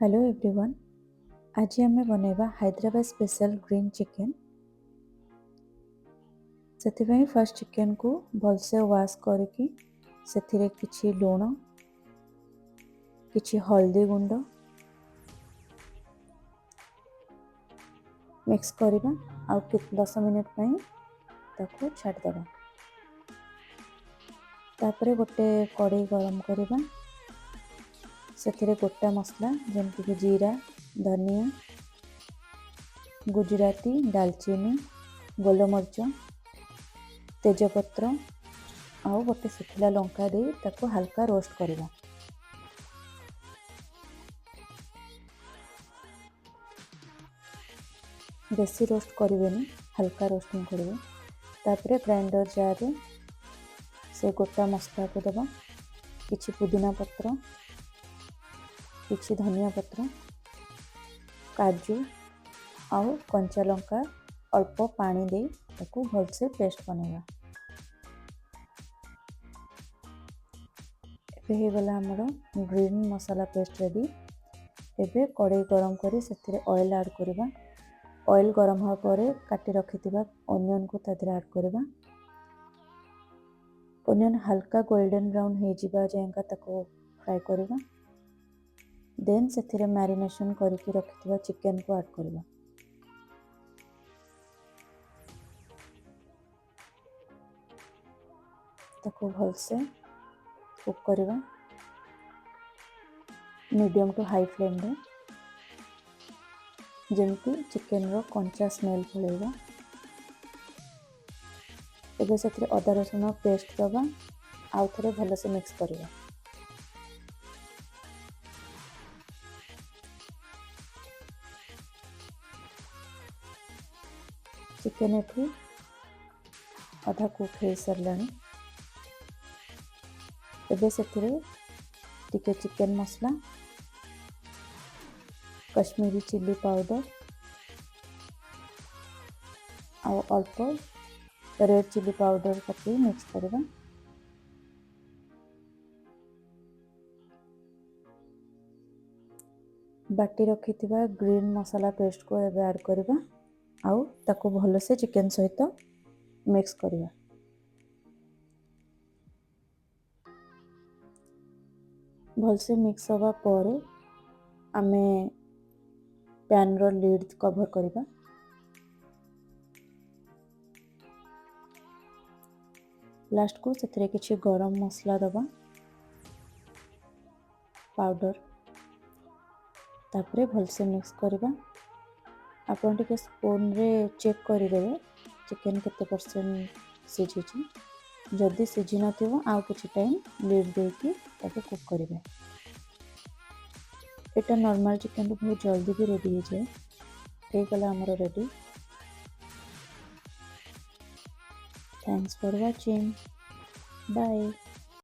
Hello everyone, ଆଜି ଆମେ ବନେଇବା ହାଇଦ୍ରାବାଦ ସ୍ପେଶାଲ ଗ୍ରୀନ୍ ଚିକେନ୍। ସେଥିପାଇଁ ଫାର୍ଷ୍ଟ ଚିକେନ୍କୁ ଭଲସେ ୱାଶ୍ କରିକି ସେଥିରେ କିଛି ଲୁଣ, କିଛି ହଳଦୀ ଗୁଣ୍ଡ ମିକ୍ସ କରିବା ଆଉ 10 ମିନିଟ୍ ପାଇଁ ତାକୁ ଛାଡ଼ିଦେବା। ତାପରେ ଗୋଟେ କଡ଼େଇ ଗରମ କରିବା। ସେଥିରେ ଗୋଟା ମସଲା ଯେମିତିକି ଜିରା, ଧନିଆ, ଗୁଜୁରାତି, ଡାଲଚିନି, ଗୋଲମରିଚ, ତେଜପତ୍ର ଆଉ ଗୋଟେ ଶୁଖିଲା ଲଙ୍କା ଦେଇ ତାକୁ ହାଲକା ରୋଷ୍ଟ କରିବା। ବେଶୀ ରୋଷ୍ଟ କରିବେନି, ହାଲକା ରୋଷ୍ଟିଂ କରିବେ। ତାପରେ ଗ୍ରାଇଣ୍ଡର ଜାର୍ରେ ସେ ଗୋଟା ମସଲାକୁ ଦେବା, କିଛି ପୁଦିନା ପତ୍ର, କିଛି ଧନିଆ ପତ୍ର, କାଜୁ ଆଉ କଞ୍ଚା ଲଙ୍କା, ଅଳ୍ପ ପାଣି ଦେଇ ତାକୁ ଭଲସେ ପେଷ୍ଟ ବନେଇବା। ଏବେ ହେଇଗଲା ଆମର ଗ୍ରୀନ୍ ମସଲା ପେଷ୍ଟ ରେଡ଼ି। ଏବେ କଡ଼େଇ ଗରମ କରି ସେଥିରେ ଅଏଲ୍ ଆଡ଼୍ କରିବା। ଅଏଲ୍ ଗରମ ହେବା ପରେ କାଟି ରଖିଥିବା ଅନିଅନ୍କୁ ତା ଦେହରେ ଆଡ଼୍ କରିବା। ଅନିଅନ୍ ହାଲକା ଗୋଲ୍ଡେନ୍ ବ୍ରାଉନ୍ ହେଇଯିବା ଯାଏଙ୍କା ତାକୁ ଫ୍ରାଏ କରିବା। ଦେନ୍ ସେଥିରେ ମ୍ୟାରିନେସନ୍ କରିକି ରଖିଥିବା ଚିକେନ୍କୁ ଆଡ଼୍ କରିବା। ତାକୁ ଭଲସେ କୁକ୍ କରିବା ମିଡ଼ିୟମ୍ ଟୁ ହାଇ ଫ୍ଲେମ୍ରେ, ଯେମିତି ଚିକେନ୍ର କଞ୍ଚା ସ୍ମେଲ୍ ପଳେଇବ। ଏବେ ସେଥିରେ ଅଦା ରସୁଣ ପେଷ୍ଟ ଦେବା, ଆଉ ଥରେ ଭଲସେ ମିକ୍ସ କରିବା। ଚିକେନ୍ ଏଠି ଅଧା କୁକ୍ ହେଇସାରିଲାଣି। ଏବେ ସେଥିରେ ଟିକେ ଚିକେନ୍ ମସଲା, କଶ୍ମୀରୀ ଚିଲି ପାଉଡ଼ର ଆଉ ଅଳ୍ପ ରେଡ୍ ଚିଲି ପାଉଡ଼ର ପକାଇ ମିକ୍ସ କରିବା। ବାଟି ରଖିଥିବା ଗ୍ରୀନ୍ ମସଲା ପେଷ୍ଟକୁ ଏବେ ଆଡ଼୍ କରିବା ଆଉ ତାକୁ ଭଲସେ ଚିକେନ୍ ସହିତ ମିକ୍ସ କରିବା। ଭଲସେ ମିକ୍ସ ହେବା ପରେ ଆମେ ପ୍ୟାନ୍ର ଲିଡ୍ କଭର୍ କରିବା। ଲାଷ୍ଟକୁ ସେଥିରେ କିଛି ଗରମ ମସଲା ଦେବା ପାଉଡ଼ର। ତାପରେ ଭଲସେ ମିକ୍ସ କରିବା। ଆପଣ ଟିକେ ସ୍ପୁନ୍ରେ ଚେକ୍ କରିଦେବେ ଚିକେନ୍ କେତେ ପରସେଣ୍ଟ ସିଝିଛି। ଯଦି ସିଝି ନଥିବ, ଆଉ କିଛି ଟାଇମ୍ ଲିଡ୍ ଦେଇକି ତାକୁ କୁକ୍ କରିବେ। ଏଇଟା ନର୍ମାଲ୍ ଚିକେନ୍ଠୁ ବହୁତ ଜଲ୍ଦି ବି ରେଡ଼ି ହେଇଯାଏ। ହେଇଗଲା ଆମର ready. Thanks for watching. Bye.